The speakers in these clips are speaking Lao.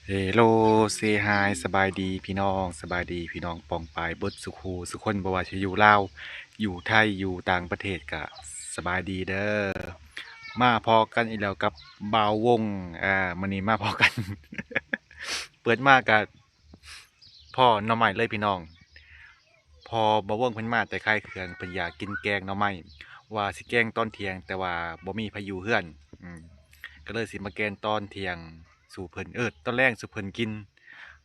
ເຮໂລ ເຊຮາຍ ສະບາຍດີພີ່ນ້ອງ ສະບາຍດີພີ່ນ້ອງປ້ອງປາຍເບິດສູ່ຄູ່ສູ່ຄົນ ບໍ່ວ່າຊິຢູ່ລາວ ຢູ່ໄທ ຢູ່ຕ່າງປະເທດກະສະບາຍດີເດີ. ມາພໍ້ກັນອີກແລ້ວກັບບ່າວວົງ ອາ ມື້ນີ້ມາພໍ້ກັນ ເປີດມາກະພໍ້ໜໍ່ໄມ້ເລີຍພີ່ນ້ອງ. ພໍ້ບ່າວວົງເພິ່ນມາແຕ່ຄ້າຍເຄື່ອງ ເພິ່ນຢາກກິນແກງໜໍ່ໄມ້ ວ່າຊິແກງຕອນທ່ຽງ ແຕ່ວ່າບໍ່ມີໃຜຢູ່ເຮືອນ ອືມ ກໍເລີຍຊິມາແກງຕອນທ່ຽງສູ່ເພິ່ນ ເອີ ຕອນແລງສູ່ເພິ່ນກິນ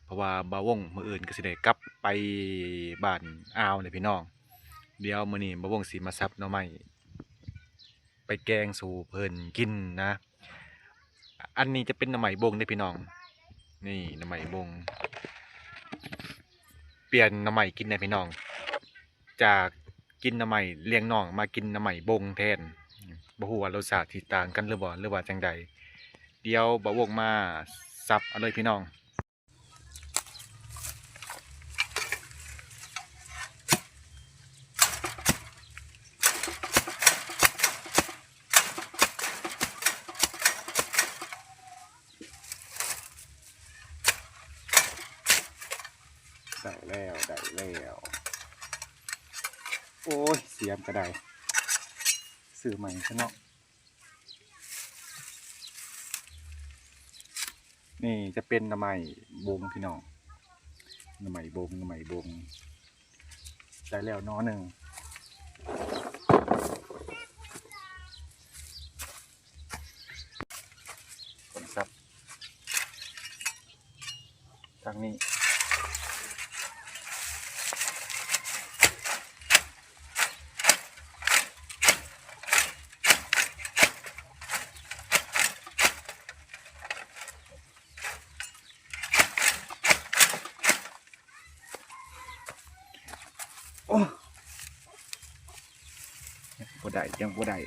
ເພາະວ່າບ່າວວົງມື້ອື່ນກໍຊິໄດ້ກັບໄປບ້ານອາວແຫຼະພີ່ນ້ອງ. ດຽວມື້ນີ້ບ່າວວົງຊິມາສັບໜໍ່ໄມ້ ໄປແກງສູ່ເພິ່ນກິນນະ. ອັນນີ້ຈະເປັນໜໍ່ໄມ້ບົງເດ້ພີ່ນ້ອງ ນີ້ໜໍ່ໄມ້ບົງ ປ່ຽນໜໍ່ໄມ້ກິນແດ່ພີ່ນ້ອງ ຈາກກິນໜໍ່ໄມ້ລ້ຽງນ້ອງ ມາກິນໜໍ່ໄມ້ບົງແທນ. ບໍ່ຮູ້ວ່າລົດຊາດຊິຕ່າງກັນຫຼືບໍ່ ຫຼືວ່າຈັ່ງໃດ ດຽວບ່າວວົງມາສັບເອົາເລີຍພີ່ນ້ອງ. ໄດ້ແລ້ວ ໄດ້ແລ້ວ ໂອ້ຍ ສຽມກໍໄດ້ ຊື້ໃໝ່ຊະເນາະ. ນີ້ຈະເປັນໜໍ່ໄມ້ບົງພີ່ນ້ອງ ໜໍ່ໄມ້ບົງ ໜໍ່ໄມ້ບົງ ໄດ້ແລ້ວໜໍ່ໜຶ່ງ ສັບ ທາງນີ້ ໂອ້ ຍັງບໍ່ໄດ້ ຍັງບໍ່ໄດ້.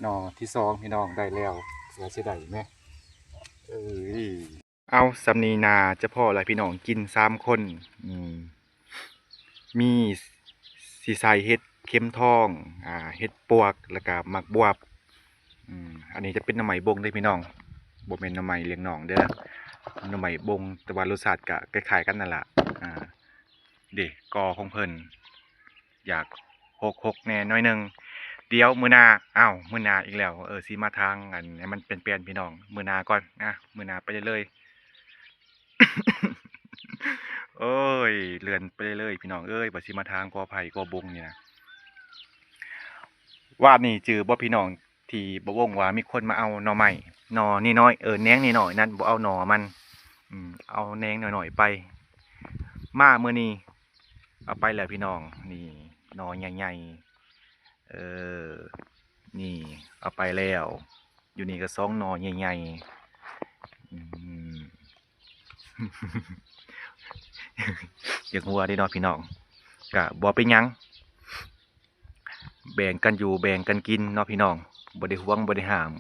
ໜໍ່ທີສອງພີ່ນ້ອງ ໄດ້ແລ້ວ ເສືອຊິໄດ້ແມະ ເອີຍ. ເອົາ ສ່ຳນີ້ໜ້າຈະພໍລະພີ່ນ້ອງ ກິນສາມຄົນ ອືມ ມີ ຊິໃສ່ເຫັດເຂັມທອງ ອາ ເຫັດປວກ ແລ້ວກະໝາກບວບ ອືມ ອັນນີ້ຈະເປັນໜໍ່ໄມ້ບົງເດ້ພີ່ນ້ອງ ບໍ່ແມ່ນໜໍ່ໄມ້ລ້ຽງນ້ອງເດີ້ ໜໍ່ໄມ້ບົງ ແຕ່ວ່າລົດຊາດກະຄ້າຍໆກັນນັ້ນລະ ອາ ເດ້ ກໍຂອງເພິ່ນ ຢາກຫົກໆແດ່ໜ້ອຍໜຶ່ງ ດຽວມື້ໜ້າ ອ້າວ ມື້ໜ້າອີກແລ້ວ ເອີ ຊິມາທາງອັນໃຫ້ມັນປ່ຽນໆພີ່ນ້ອງ ມື້ໜ້າກ່ອນນະ ມື້ໜ້າໄປເລື້ອຍໆ ໂອ້ຍ ເລື່ອນໄປເລື້ອຍໆພີ່ນ້ອງເອີຍ ວ່າຊິມາທາງກໍໄຜ່ກໍບົງນີ້ນະ. ວານນີ້ຈື່ບໍ່ພີ່ນ້ອງ ທີ່ບ່າວວົງວ່າມີຄົນມາເອົາໜໍ່ໄມ້ ໜໍ່ນ້ອຍໆ ເອີ ແໜງນ້ອຍໆນັ້ນ ບໍ່ເອົາໜໍ່ມັນ ອືມ ເອົາແໜງນ້ອຍໆໄປ ມາມື້ນີ້ ເອົາໄປແລ້ວພີ່ນ້ອງ ນີ້ໜໍ່ໃຫຍ່ໆ ເອີ ນີ້ເອົາໄປແລ້ວ ຢູ່ນີ້ກໍສອງໜໍ່ໃຫຍ່ໆ ອືມ ຢາກຫົວເດ້ເນາະພີ່ນ້ອງ ກະບໍ່ເປັນຫຍັງ ແບ່ງກັນຢູ່ແບ່ງກັນກິນເນາະພີ່ນ້ອງ ບໍ່ໄດ້ຫວງບໍ່ໄດ້ຫ້າມ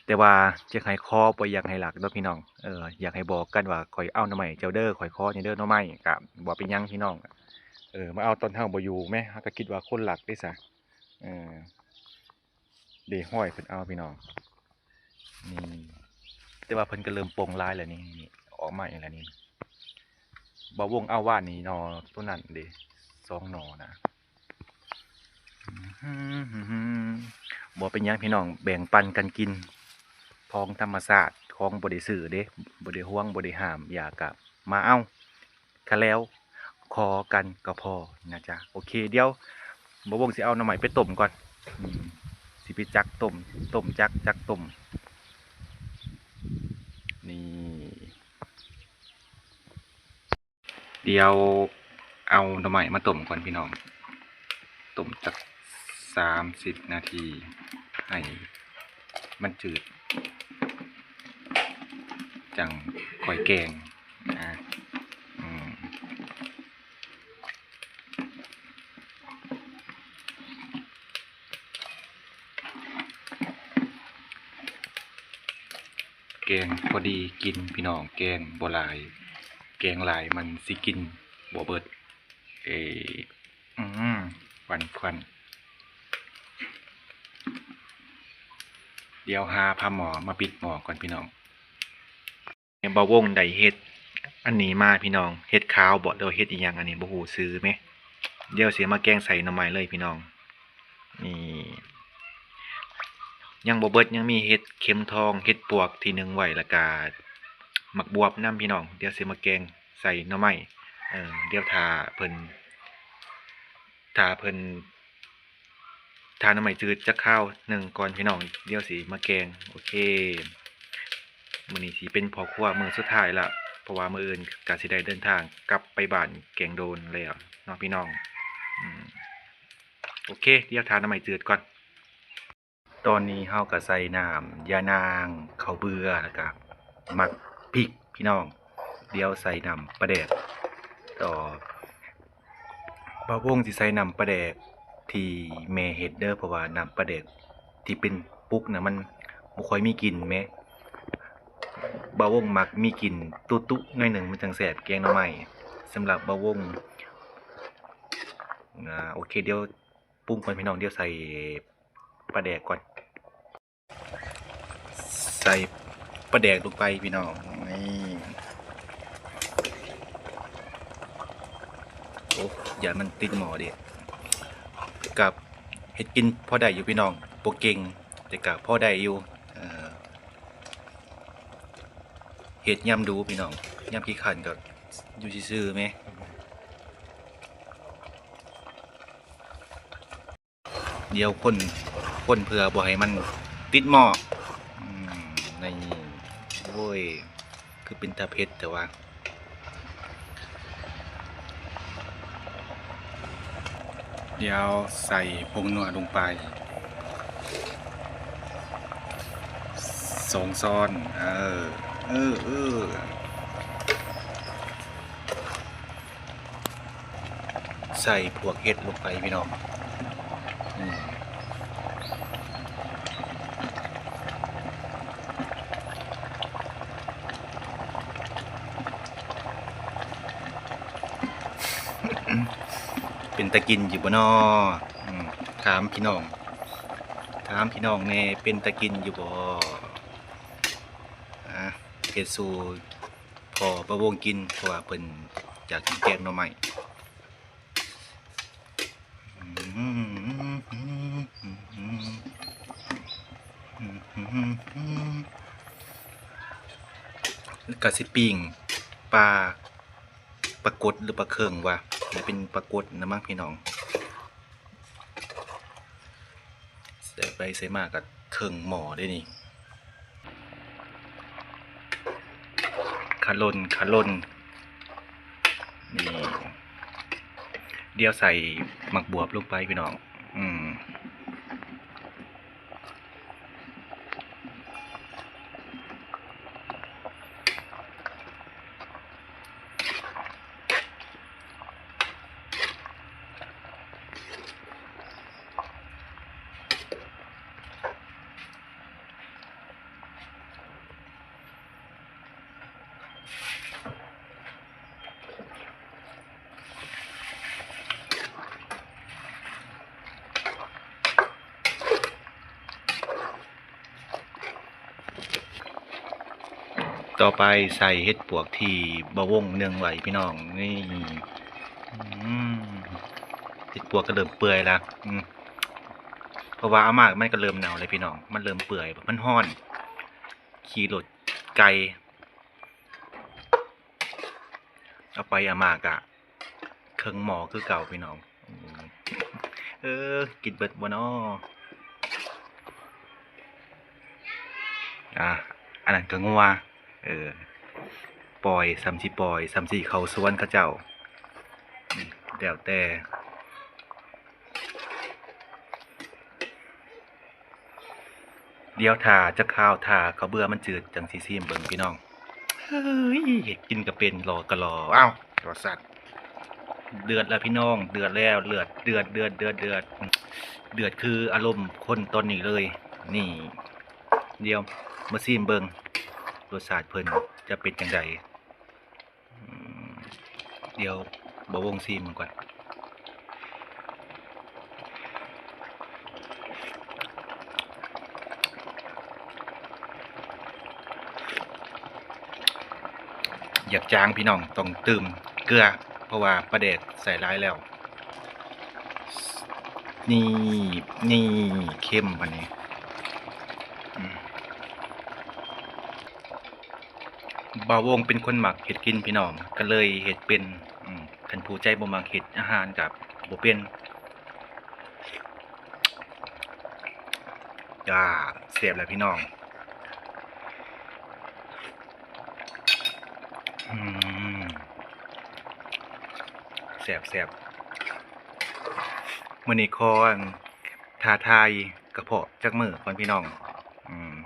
ແຕ່ວ່າຢາກໃຫ້ຂໍ ບໍ່ຢາກໃຫ້ລັກເນາະພີ່ນ້ອງ ເອີ ຢາກໃຫ້ບອກກັນວ່າ ຂ້ອຍເອົາໜໍ່ໄມ້ເຈົ້າເດີ້ ຂ້ອຍຂໍແດ່ເດີ້ໜໍ່ໄມ້ ກະບໍ່ເປັນຫຍັງພີ່ນ້ອງ ເອີ ມາເອົາຕອນເຮົາບໍ່ຢູ່ແມ ເຮົາກໍຄິດວ່າຄົນລັກເດ້ຊະ ເອີ ເດ້ ຮອຍເພິ່ນເອົາພີ່ນ້ອງ ນີ້ ແຕ່ວ່າເພິ່ນກໍເລີ່ມປົ່ງລາຍແລ້ວນີ້ ນີ້ອອກມາອີກແລ້ວນີ້ ບ່າວວົງເອົາວານນີ້ໜໍ່ໂຕນັ້ນເດ້ ສອງໜໍ່ນະ ບໍ່ເປັນຫຍັງພີ່ນ້ອງ ແບ່ງປັນກັນກິນ ຂອງທຳມະຊາດ ຂອງບໍ່ໄດ້ຊື້ເດ້ ບໍ່ໄດ້ຫວງບໍ່ໄດ້ຫ້າມ ຢາກກະມາເອົາ ຄັນແລ້ວຂໍກັນກໍພໍນະຈ໊ະ ໂອເຄ ດຽວບ່າວວົງຊິເອົາໜໍ່ໄມ້ໄປຕົ້ມກ່ອນ ອືມ ຊິໄປຈັກຕົ້ມ ຕົ້ມຈັກ ຈັກຕົ້ມ ນີ້ ດຽວເອົາໜໍ່ໄມ້ມາຕົ້ມກ່ອນພີ່ນ້ອງ ຕົ້ມຈັກສາມສິບນາທີ ໃຫ້ ມັນຈືດ ຈັ່ງຄ່ອຍແກງນະ. ອືມ ແກງພໍດີກິນພີ່ນ້ອງ ແກງບໍ່ຫຼາຍ ແກງຫຼາຍມັນຊິກິນບໍ່ເບິດ. ເອີ ອືມ ຄວັນ ຄວັນ ດຽວຫາຜ້າໝໍ້ມາປິດໝໍ້ກ່ອນພີ່ນ້ອງ. ບ່າວວົງໄດ້ເຫັດອັນນີ້ມາພີ່ນ້ອງ ເຫັດຂາວບໍ ຫຼືວ່າເຫັດອີ່ຫຍັງອັນນີ້ ບໍ່ຮູ້ຊື່ແມະ. ດຽວຊິມາແກງໃສ່ໜໍ່ໄມ້ເລີຍພີ່ນ້ອງ. ນີ້ ຍັງບໍ່ເບິດ ຍັງມີເຫັດເຂັມທອງ ເຫັດປວກທີ່ໜຶ້ງໄວ້ ແລ້ວກະໝາກບວບນຳພີ່ນ້ອງ. ດຽວຊິມາແກງໃສ່ໜໍ່ໄມ້. ເອີ ດຽວຖ້າເພິ່ນ ຖ້າເພິ່ນ ຖ້າໜໍ່ໄມ້ຈືດຈັກຄາວໜຶ່ງກ່ອນພີ່ນ້ອງ ດຽວຊິມາແກງ. ໂອເຄ ມື້ນີ້ຊິເປັນພໍ່ຄົວມື້ສຸດທ້າຍລະ ເພາະວ່າມື້ອື່ນກະຊິໄດ້ເດີນທາງກັບໄປບ້ານແກ້ງໂດນແລ້ວເນາະພີ່ນ້ອງ. ອືມ ໂອເຄ ດຽວຖ້າໜໍ່ໄມ້ຈືດກ່ອນ. ຕອນນີ້ເຮົາກະໃສ່ນ້ຳຢານາງ ເຂົ້າເບືອ ແລ້ວກະໝາກພິກພີ່ນ້ອງ. ດຽວໃສ່ນ້ຳປາແດກຕໍ່. ບ່າວວົງຊິໃສ່ນ້ຳປາແດກທີ່ແມ່ເຮັດເດີ ເພາະວ່ານ້ຳປາແດກທີ່ເປັນປຸກນະ ມັນບໍ່ຄ່ອຍມີກິ່ນແມະ. ບ່າວວົງມັກມີກິ່ນຕຸໆໜ້ອຍໜຶ່ງ ມັນຈັ່ງແຊບແກງໜໍ່ໄມ້ ສຳລັບບ່າວວົງ. ອາ ໂອເຄ ດຽວ ປຸງກ່ອນພີ່ນ້ອງ ດຽວໃສ່ປາແດກກ່ອນ. ໃສ່ປາແດກລົງໄປພີ່ນ້ອງ. ນີ້ ໂອ້ ຢ້ານມັນຕິດໝໍ້ເດ້. ກະເຮັດກິນພໍໄດ້ຢູ່ພີ່ນ້ອງ ບໍ່ເກັ່ງ ແຕ່ກະພໍໄດ້ຢູ່. ເອີ ເຮັດຍາມດູພີ່ນ້ອງ ຍາມຂີ້ຄ້ານກະຢູ່ຊື່ໆແມະ. ດຽວຄົນ ຄົນເພື່ອບໍ່ໃຫ້ມັນຕິດໝໍ້. ອືມ ນີ້ ໂອ້ຍ ຄືເປັນຕາເຜັດແຕ່ວ່າ. ດຽວໃສ່ຜົງນົວລົງໄປສອງຊ້ອນ. ເອີ ເອີ ເອີ. ໃສ່ພວກເຫັດລົງໄປພີ່ນ້ອງ. ເປັນຕາກິນຢູ່ບໍ່ນໍ? ອືມ ຖາມພີ່ນ້ອງ ຖາມພີ່ນ້ອງແດ່ ເປັນຕາກິນຢູ່ບໍ່? ອາ ເຮັດສູ່ພໍ່ບ່າວວົງກິນ ເພາະວ່າເພິ່ນຢາກກິນແກງໜໍ່ໄມ້. ກະຊິປີ້ງປາ ປາກົດ ຫຼື ປາເຄິງວະ ໜ້າເປັນປາກົດນະມັ້ງພີ່ນ້ອງ. ໃສ່ໄປໃສ່ມາກະເຄິ່ງໝໍ້ເດ້ນີ້. ຂະຫຼົ່ນ ຂະຫຼົ່ນ ນີ້ ດຽວໃສ່ໝາກບວບລົງໄປພີ່ນ້ອງ. ອືມ. ຕໍ່ໄປໃສ່ເຫັດປວກທີ່ບ່າວວົງໜຶ້ງໄວ້ພີ່ນ້ອງ. ນີ້ ອືມ ເຫັດປວກກະເລີ່ມເປື່ອຍລະ ອືມ ເພາະວ່າເອົາມາມັນກະເລີ່ມເນົ່າແລ້ວພີ່ນ້ອງ ມັນເລີ່ມເປື່ອຍ ມັນຮ້ອນ ຂີ່ລົດໄກ ເອົາໄປເອົາມາກະເຄິ່ງໝໍ້ຄືເກົ່າພີ່ນ້ອງ. ເອີ ກິນເບິດບໍ່ນໍ? ອາ ອັນນັ້ນກະງົວ ເອີ ປ່ອຍ ສ່ຳຊິປ່ອຍ ສ່ຳຊິເຂົ້າສວນເຂົາເຈົ້າ ແລ້ວແຕ່. ດຽວຖ້າຈັກຄາວ ຖ້າເຂົ້າເບືອມັນຈືດ ຈັ່ງຊິຊີມເບິ່ງພີ່ນ້ອງ. ເຮີ້ຍ ເຮັດກິນກໍເປັນ ຫຼໍ່ກໍຫຼໍ່. ອ້າວ ວ່າຊັ້ນ. ເດືອດແລ້ວພີ່ນ້ອງ ເດືອດແລ້ວ ເດືອດ ເດືອດ ເດືອດ ເດືອດ ເດືອດ ເດືອດຄືອາລົມຄົນຕອນນີ້ເລີຍ. ນີ້ ດຽວມາຊີມເບິ່ງ ລົດຊາດເພິ່ນຈະເປັນຈັ່ງໃດ. ອືມ ດຽວບ່າວວົງຊີມເບິ່ງກ່ອນ. ຢາກຈາງພີ່ນ້ອງ ຕ້ອງຕື່ມເກືອ ເພາະວ່າປາແດກໃສ່ຫຼາຍແລ້ວ. ນີ້ ນີ້ ເຄັມບາດນີ້. ອືມ ບ່າວວົງເປັນຄົນມັກເຮັດກິນພີ່ນ້ອງ ກໍເລີຍເຮັດເປັນ. ອືມ ຄັນຜູ້ໃດບໍ່ມັກເຮັດອາຫານກໍບໍ່ເປັນ. ອາ ແຊບແລ້ວພີ່ນ້ອງ. ອືມ ແຊບ ແຊບ. ມື້ນີ້ຂໍ ອັນ ທ້າທາຍກະເພາະຈັກມື້ກ່ອນພີ່ນ້ອງ. ອືມ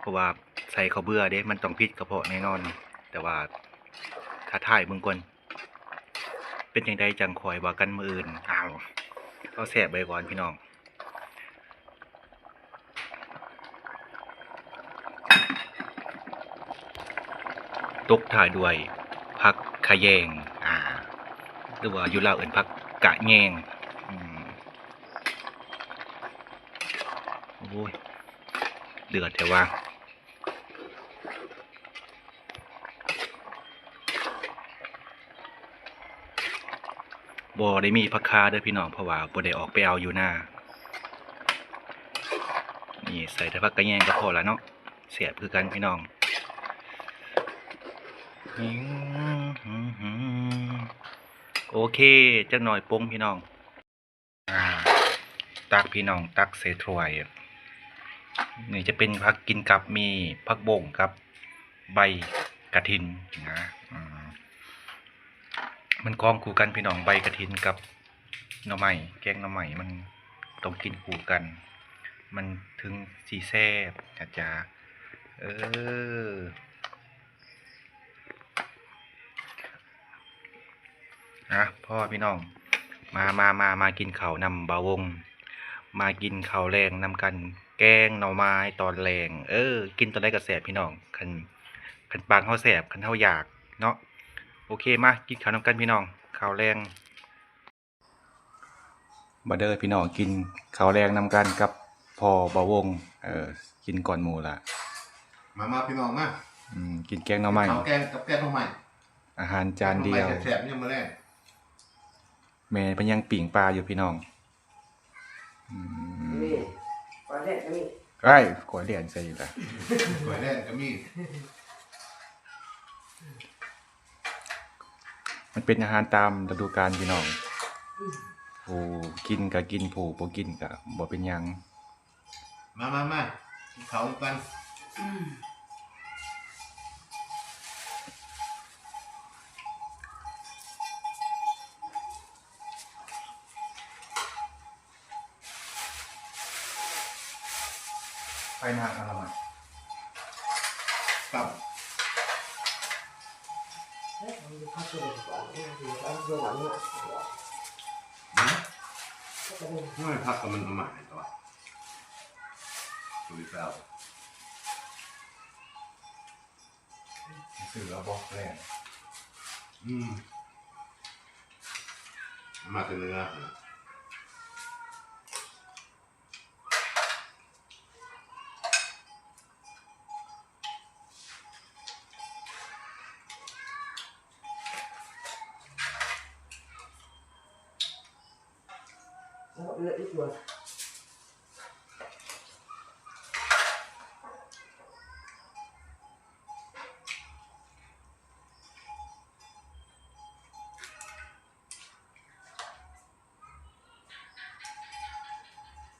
ເພາະວ່າໃສ່ເຂົ້າເບືອເດ້ ມັນຕ້ອງຜິດກະເພາະແນ່ນອນ. ແຕ່ວ່າທ້າທາຍເບິ່ງກ່ອນ ເປັນຈັ່ງໃດຈັ່ງຄ່ອຍວ່າກັນມື້ອື່ນ. ອ້າວ ເອົາແຊບໄວ້ກ່ອນພີ່ນ້ອງ. ຕົບທ້າຍດ້ວຍຜັກຂະແຍງ ອາ ຫຼືວ່າຢູ່ລາວເອີ້ນຜັກກະແຍງ. ອືມ ໂອ້ຍ ເດືອດແທ້ວ່າ. ບໍ່ໄດ້ມີຜັກຄາເດີພີ່ນ້ອງ ເພາະວ່າບໍ່ໄດ້ອອກໄປເອົາຢູ່ນາ. ນີ້ໃສ່ແຕ່ຜັກກະແຍງກໍພໍລະເນາະ ແຊບຄືກັນພີ່ນ້ອງ. ໂອເຄ ຈັກໜ້ອຍປົງພີ່ນ້ອງ. ອ່າ ຕັກພີ່ນ້ອງ ຕັກໃສ່ຖ້ວຍ. ນີ້ຈະເປັນຜັກກິນກັບ ມີຜັກບົ້ງກັບໃບກະຖິນນະ. ອືມ ມັນຄອງຄູ່ກັນພີ່ນ້ອງ ໃບກະຖິນກັບໜໍ່ໄມ້ ແກງໜໍ່ໄມ້ ມັນຕ້ອງກິນຄູ່ກັນ ມັນເຖິງຊິແຊບນະຈ໊ະ. ເອີ ອ່ະ ພໍພີ່ນ້ອງ ມາ ມາ ມາ ມາກິນເຂົ້ານຳບ່າວວົງ ມາກິນເຂົ້າແລງນຳກັນ ແກງໜໍ່ໄມ້ຕອນແລງ. ເອີ ກິນຕອນໃດກໍແຊບພີ່ນ້ອງ ຄັນ ຄັນປາກເຮົາແຊບ ຄັນເຮົາຢາກເນາະ. ໂອເຄ ມາກິນເຂົ້ານຳກັນພີ່ນ້ອງ ເຂົ້າແລງ. ມາເດີພີ່ນ້ອງ ກິນເຂົ້າແລງນຳກັນກັບພໍ່ບ່າວວົງ. ເອີ ກິນກ່ອນໝູ່ລະ ມາ ມາພີ່ນ້ອງມາ. ອືມ ກິນແກງໜໍ່ໄມ້ ເຂົ້າແກງກັບແກງໜໍ່ໄມ້ ອາຫານຈານດຽວ ແກງໜໍ່ໄມ້ແຊບໆ ຍາມມື້ແລງ. ແມ່ເພິ່ນຍັງປີ້ງປາຢູ່ພີ່ນ້ອງ. ອືມ ນີ້ ກ້ອຍແດດກໍມີ ອ້າຍ ກ້ອຍແດດໃສ່ອີກລະ ກ້ອຍແດດກໍມີ. ມັນເປັນອາຫານຕາມລະດູການພີ່ນ້ອງ. ຜູ້ກິນກໍກິນ ຜູ້ບໍ່ກິນກໍບໍ່ເປັນຫຍັງ. ມາ ມາ ມາ ກິນເຂົ້ານຳກັນ. ໄປນາກອະລະມັນ ກັບ ຮະ? ໂອ້ຍ ຜັກກໍມັນເອົາມາໃຫ້ຕົວະ ໂຕນີ້ໄປເອົາ. ຊື້ເອົາບໍ່ແລງ? ອືມ ມາແຕ່ເໜືອ. ເອົາເລືອດອີກຕົວ.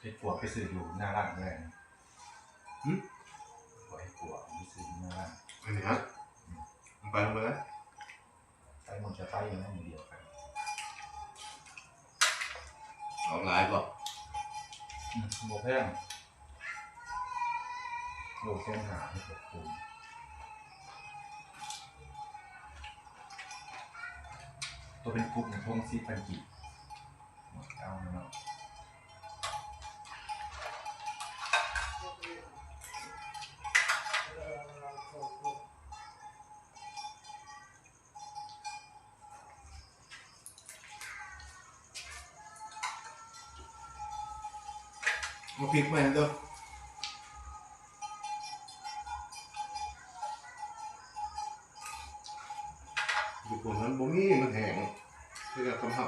ເຫັດປວກໄປຊື້ຢູ່ໜ້າຮ້ານແລ້ວ. ຫຶ? ເຫັດປວກໄປຊື້ຢູ່ໜ້າຮ້ານ. ອັນນີ້ຫະ? ອືມ. ໄປ ໄປເລີຍ. ໄປໝົດຈະໄປຢູ່ໃນມື້ດຽວກັນ. ເອົາຫຼາຍບໍ່? ອືມ ບໍ່ແພງ. ໂຕແສນຫ້າໃຫ້ຄວບຄຸມ ໂຕເປັນກຸບນີ້ ຖົງສີ່ພັນກີບ ເອົາເນາະ. ເອົາພິກມາໃຫ້ເດີ້ ຢູ່ພຸ້ນມັນບໍ່ມີ ມັນແຫ້ງ ຄືກັບເຮົາ.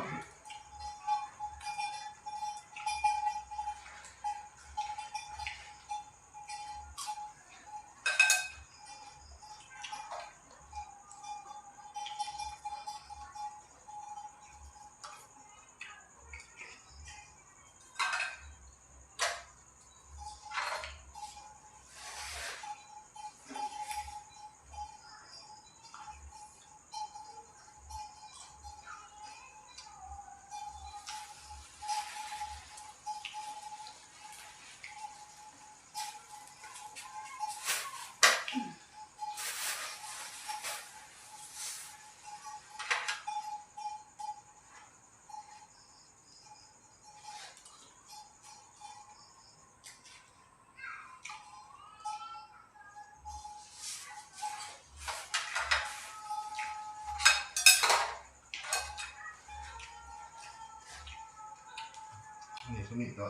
ນີ້ ສ່ຳນີ້ກໍ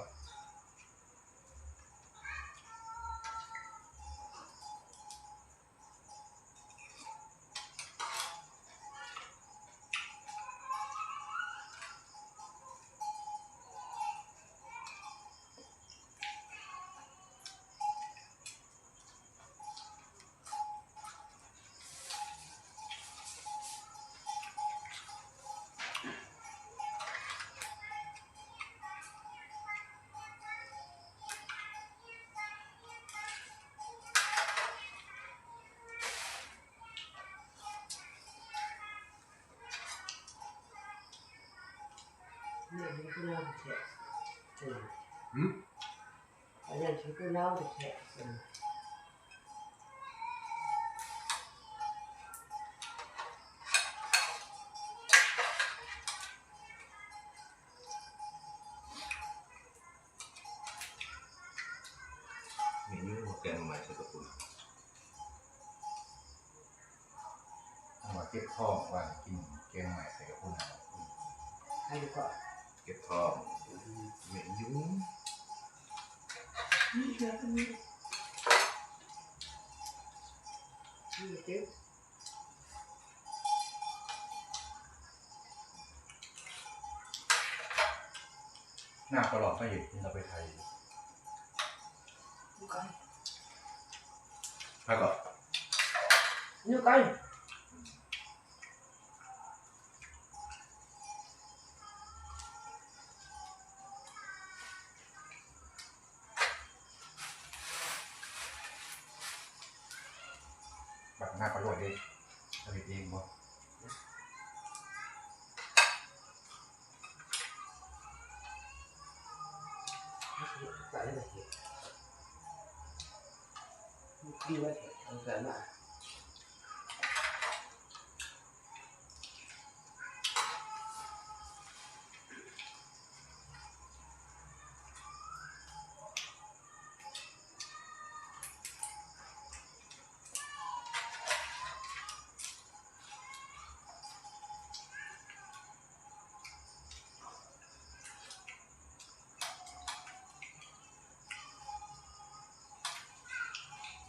ແມ່ນ ມັນຄືລາວແທ້ໆ ເອີ ຫືມ? ອັນນັ້ນຄືລາວແທ້ໆ ເອີ. ເມນູແກງໜໍ່ໄມ້ໃສ່ກະປຸ້ນ ເອົາມາເກັບທ້ອງວ່າກິນແກງໜໍ່ໄມ້ໃສ່ກະປຸ້ນ ອັນນີ້ກໍເກັບທ້ອງ ເມນູ ນີ້ເກັບ ໜ້າປະຫຼອດມາເຮັດ ເຮົາໄປໄທຢູ່ ຢູ່ໄກ ໃຜກໍ ຢູ່ໄກ. ບັກໜ້າປະຫຼອດເດ້ ເຮົາເຮັດເອງບໍ່? ໄປແລ້ວເຮັດ ກິນໄວ້ເຖາະ ເອົາກັນມາ.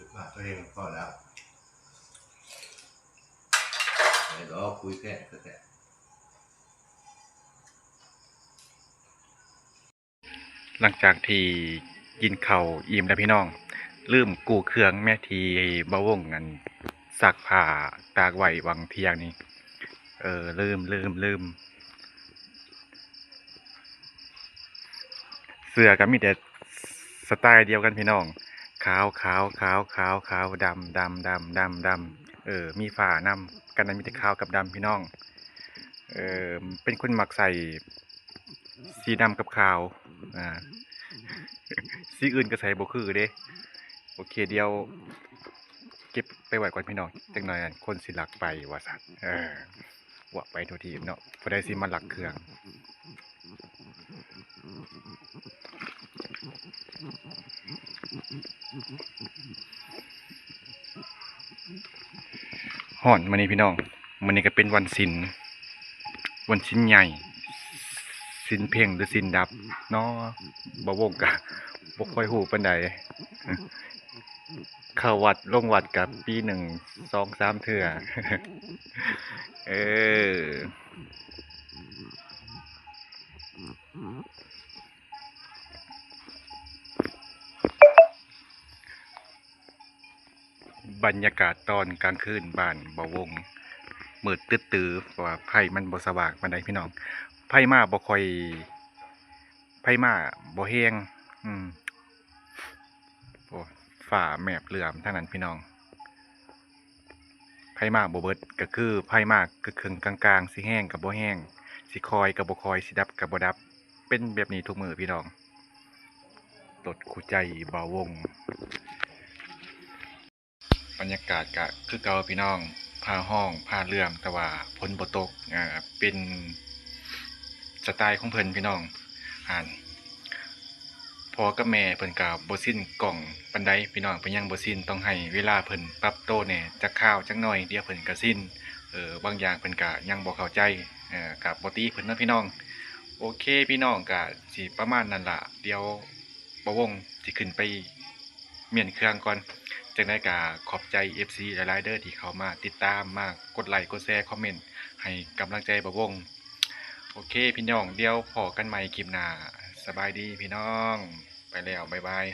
ສຶກສາຕົວເອງພໍແລ້ວ ໄປລໍຄຸຍແທ້ແທ້. ຫຼັງຈາກທີ່ກິນເຂົ້າອີ່ມແລ້ວພີ່ນ້ອງ ລືມກູ້ເຄື່ອງແມ້ ທີ່ບ່າວວົງ ອັນ ຊັກຜ້າຕາກໄວ້ຫວ່າງທ່ຽງນີ້ ເອີ ລືມ ລືມ ລືມ. ເສື້ອກໍມີແຕ່ສະໄຕດຽວກັນພີ່ນ້ອງ ຂາວ ຂາວ ຂາວ ຂາວ ຂາວ ດຳ ດຳ ດຳ ດຳ ດຳ ເອີ ມີຟ້ານຳ ກັນນັ້ນມີແຕ່ຂາວກັບດຳພີ່ນ້ອງ ເອີ ເປັນຄົນມັກໃສ່ສີດຳກັບຂາວ ອ່າ ສີອື່ນກໍໃສ່ບໍ່ຄືເດ້ ໂອເຄ ດຽວເກັບໄປໄວ້ກ່ອນພີ່ນ້ອງ, ຈັກໜ່ອຍນັ້ນຄົນຊິລັກໄປວ່າຊັ້ນ. ເອີ ວ່າໄປທົ່ວທີບເນາະ, ຜູ້ໃດຊິມາລັກເຄື່ອງ. ຮ້ອນມື້ນີ້ພີ່ນ້ອງ, ມື້ນີ້ກໍເປັນວັນສິນ ວັນສິນໃຫຍ່ ສິນເພັງ ຫຼື ສິນດັບເນາະ, ບ່າວວົງກະບໍ່ຄ່ອຍຮູ້ປານໃດ. ເຂົ້າວັດລົງວັດກະປີໜຶ່ງສອງສາມເທື່ອ. ເອີ ບັນຍາກາດຕອນກາງຄືນບ້ານບ່າວວົງ ມືດຕຶດຕື ເພາະວ່າໄຟມັນບໍ່ສະຫວ່າງປານໃດພີ່ນ້ອງ, ໄຟມາບໍ່ຄ່ອຍ ໄຟມາບໍ່ແຮງ. ອືມ ໂອ້ ຟ້າແມບເຫຼື້ອມທາງນັ້ນພີ່ນ້ອງ, ໄຟມາບໍ່ເບິດ ກໍຄືໄຟມາເຄິ່ງໆ ກາງໆ ຊິແຮງກໍບໍ່ແຮງ ຊິຄ່ອຍກໍບໍ່ຄ່ອຍ ຊິດັບກໍບໍ່ດັບ ເປັນແບບນີ້ທຸກມື້ພີ່ນ້ອງ. ຕົດຄູ່ໃຈບ່າວວົງ. ບັນຍາກາດກະຄືເກົ່າພີ່ນ້ອງ, ຟ້າຮ້ອງຟ້າເຫຼື້ອມ ແຕ່ວ່າຝົນບໍ່ຕົກ. ເປັນສະໄຕຂອງເພິ່ນພີ່ນ້ອງ. ອັນ ພໍ່ກັບແມ່ເພິ່ນກະບໍ່ຊິນກ້ອງປານໃດພີ່ນ້ອງ, ເພິ່ນຍັງບໍ່ຊິນ, ຕ້ອງໃຫ້ເວລາເພິ່ນປັບໂຕແດ່ຈັກຄາວຈັກໜ້ອຍ ດຽວເພິ່ນກະຊິນ. ເອີ ບາງຢ່າງເພິ່ນກະຍັງບໍ່ເຂົ້າໃຈ, ເອີ ກະບໍ່ຕິເພິ່ນເນາະພີ່ນ້ອງ. ໂອເຄພີ່ນ້ອງ, ກະຊິປະມານນັ້ນລະ, ດຽວບ່າວວົງຊິຂຶ້ນໄປ ມ້ຽນເຄື່ອງກ່ອນ. ຈັ່ງໃດກໍຂອບໃຈເອັຟຊີຫຼາຍໆເດີ ທີ່ເຂົ້າມາຕິດຕາມ ມາກົດໄລກົດແຊ ຄອມເມັນໃຫ້ກຳລັງໃຈບ່າວວົງ. ໂອເຄພີ່ນ້ອງ, ດຽວພໍ້ກັນໃໝ່ຄລິບໜ້າ. ສະບາຍດີພີ່ນ້ອງ, ໄປແລ້ວ ບາຍບາຍ.